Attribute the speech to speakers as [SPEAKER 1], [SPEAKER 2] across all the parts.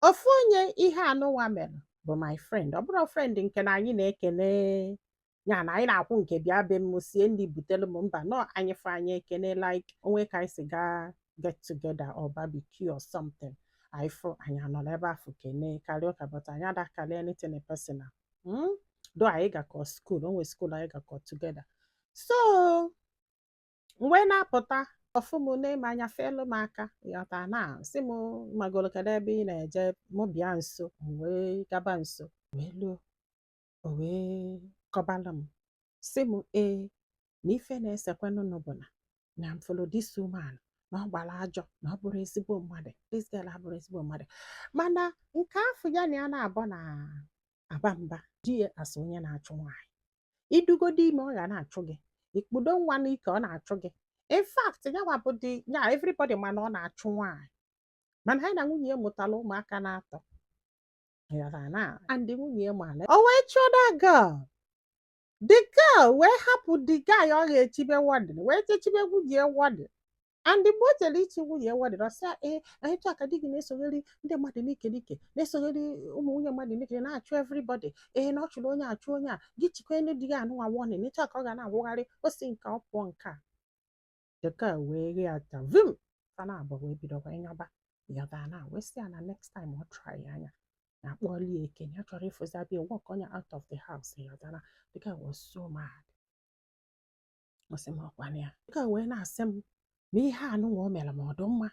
[SPEAKER 1] Ofu onye ihe anụnwa mere bụ my friend. Ọ bụrụ friend nke na anyị na-ekene ya na anyị na-akwụ nke bịa be m sie nri butere m, mba, nọ anyị fụ anyị ekene, like onwe ka anyị si gaa get together or barbecue or something, anyị fụ, anyị anọrọ ebe afụ kene karịa ụka, but anyị adakarị anything personal. Do anyị gakọ school, onwe school anyị gakọ together. So mgbe na-apụta ọfụ m na-eme anya felu m aka, ịghọta, na sị m magolo, kedu ebe ị na-eje? Mụ bịa nso. M wee gaba nso, wee luo, o wee kọbalụ m, sị m ee, na ife na-esekwanụnụ bụ na m follow this woman, na ọ gbara ajọ, na ọ bụrụ ezigbo mmadụ, this girl abụrụ ezigbo mmadụ. Mana nke afọ ya na ya na-abọ na aba mba di ya asị onye na-achụ nwaanyị, idugodo ime ọ ga na-achụ gị, ikpudo nwa n'ike ọ na-achụ gị. In fact, ya bụ di ya, everybody ma na ọ na-achụ nwaanyị, mana ha na nwunye ya mụtara ụmụaka na-atọ, ịghọtara na, and nwunye ya mara o wee chụọ that girl. The girl wee hapụ the guy ọ ga-echibe warning, wee jechibe nwunye ya warning. And mgbe o jere ichi nwunye ya warning, ọ sị ya, ee, na etu a ka di gị na-esogheri ndị mmadụ n'ike n'ike, na-esogheri ụmụ nwunye mmadụ n'ike, na-achụ everybody. Ee, na ọ chụrụ onye, achụ onye a gị chikwa elu di gị anụnwa warning, etu a ka ọ ga na-awụgharị o si nke ọ pụọ nke a. The girl wee rie ata vim fa na abụọ wee bido wee nyọba, ịghọtara na, wee sị ya na next time ọ try ya anya na akpọọla ya eke, ya chọrọ ịfụzi abịa walk onye out of the house, ịghọtara. The girl was so mad. Ọ sị m ọkwana ya. The girl wee na-asị m ma ihe anụnwa o mere ma ọ dị mma,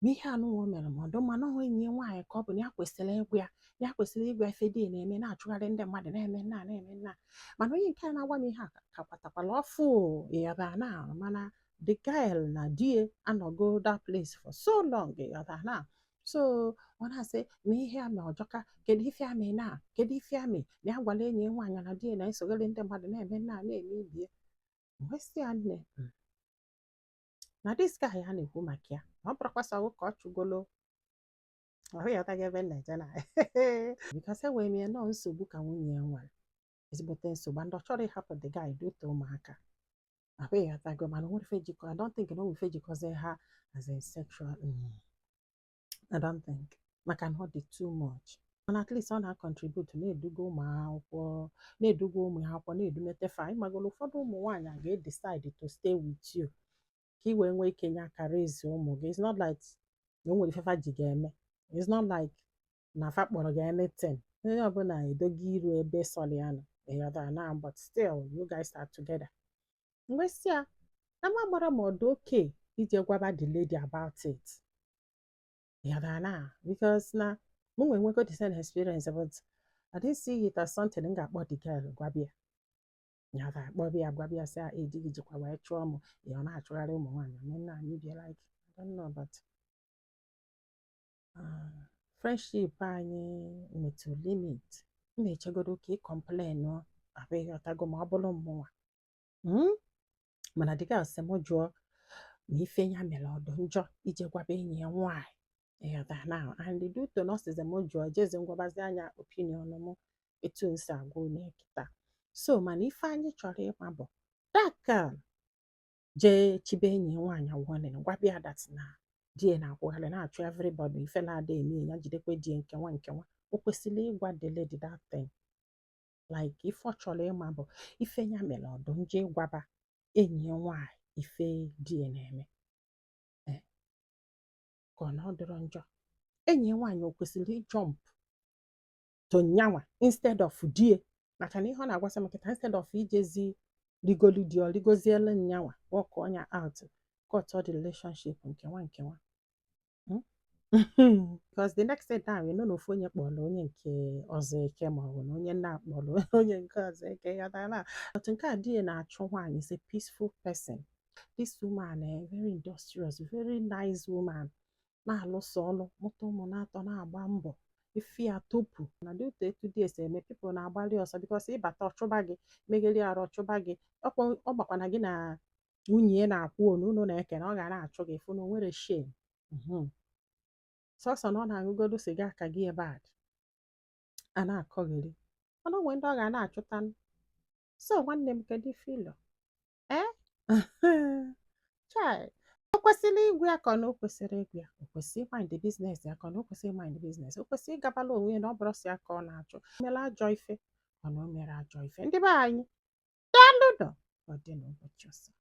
[SPEAKER 1] ma ihe anụnwa o mere ma ọ dị mma, na ọ enyi ya nwaanyị ka ọ bụ, na ya kwesịrị ịgwa ya, na ya kwesịrị ịgwa ife di na-eme, na-achụgharị ndị mmadụ, na-eme nna, na-eme nna. Mana onye nke a na-agwa m ihe a ka kwatakwala ọfụ, ịghọtara na, mana the girl na di ya anọgo that place for so long, ịghọtara na. So ọ na-asị ma ihe a ma ọjọka, kedu ife amị na, kedu ife amị na ya gwara enyi ya nwaanyị na di ya na-esogharị ndị mmadụ, na-eme nna, na-eme ibie. Mgbe sị ya nne, na this guy a na-ekwu maka ya, na ọ bụrụkwa sọ ka ọ chụgolo ahụ ya ọtaghị ebe m na-eje na, because enwere m ya nọọ nsogbu ka nwunye ya nwere ezigbote nsogbu, and ọ chọrọ ịhapụ the guy due to ụmụaka ahụ, ịghọtago. Mana o nwere ife jikọ, I don't think na o nwere ife jikọzie ha as a sexual, I don't think, maka na ọ dị too much. Mana at least ọ na-contribute, na-eduga ụmụ akwụkwọ, na-eduga ụmụ ya akwụkwọ, na-edunete fa. Ịmagolo ụfọdụ ụmụ nwaanyị a ga-decide to stay with you ka ị wee nwee ike nye aka raise ụmụ gị. It's not like na o nwere ife fa ji ga-eme, it's not like na fa kpọrọ gị anything, onye ọbụla edogo iru ebe sọrọ ya nọ, ịghọtara na, but still you guys are together. Mgbe sị ya na ma gbara ma ọ dị okay ije gwaba the lady about it, ịghọtara na, because na mụ nwe nwego the same experience, but I didn't see it as something m ga-akpọ the girl gwabịa ya, ga-akpọbịa gwabịa sị ya di gị jikwa wee chụọ m ya, ọ na-achụgharị ụmụ nwaanyị ome nna anyị bịa. Like, I don't know, but friendship anyị nwetụ limit. M na-echegodo ka ị complain abụ, ịghọtago, ma ọ bụrụ mmụnwa. Mana the girl sị m jụọ ma ife ya mere ọdụ njọ ije gwaba enyi ya nwaanyị, ịghọta na. And due to na ọ sịzi m jụọ, jezi ngwabazi anya opinion m etu m si agwa unu kịta. So mana ife anyị chọrọ ịma bụ that girl jee chibe enyi ya nwaanyị warning, gwabịa that na di ya na-akwụgharị na-achụ everybody, ife na-ada eme ya, jidekwe di ya nkewa nkewa, o kwesịrị ịgwa the lady that thing? Like, ife ọ chọrọ ịma bụ ife ya mere ọdụ njọ ịgwaba enyi ya nwaanyị ife di ya na-eme, ka ọ na ọ dịrọ njọ. Enyi ya nwaanyị o kwesịrị ijump to nyanwa instead of die, maka na ihe ọ na-agwasị m kịta, instead of ijezi rigolu di, ọ rigozielu nyanwa, walk onya out, cut all the relationship nkewa nkewa. Because the next thing now, you know, na ofu onye kpọrọ onye nke ọzọ eke, ma ọ bụ na onye nna kpọrọ onye nke ọzọ eke, ghọtara na. But nke a di ya na-achụ nwaanyị is a peaceful person. This woman, very industrious, very nice woman, na-alụso ọlụ, mụta ụmụ na-atọ, na-agba mbọ ife ya topu na dị otu etu di esi eme. People na-agbalị ọsọ because ịbata ọchụba gị, megheri arụ ọchụba gị. Ọ gbakwana gị na nwunye ya na-akwụ onu unu na-eke na ọ ga na-achụ gị, fụ na o nwere shame. Sọsọ na ọ na-aṅụgodu siga ka gị ebe a dị a na-akọgheri, mana o nwere ndị ọ ga na-achụta. So nwanne m, kedu ife ịlọ? Ee, chai, Kwesịrị ịgwa ya ka ọ na o kwesịrị ịgwa ya, o kwesịrị mind business ya ka ọ na o kwesịrị mind business, o kwesịrị ịgabala onwe ya na ọ bụrụ sị ya ka ọ na-achụ mere ajọ ife, ọ na o mere ajọ ife. Ndị be anyị, daalụ nọ. Ọ dị n'ụbọchị ọzọ.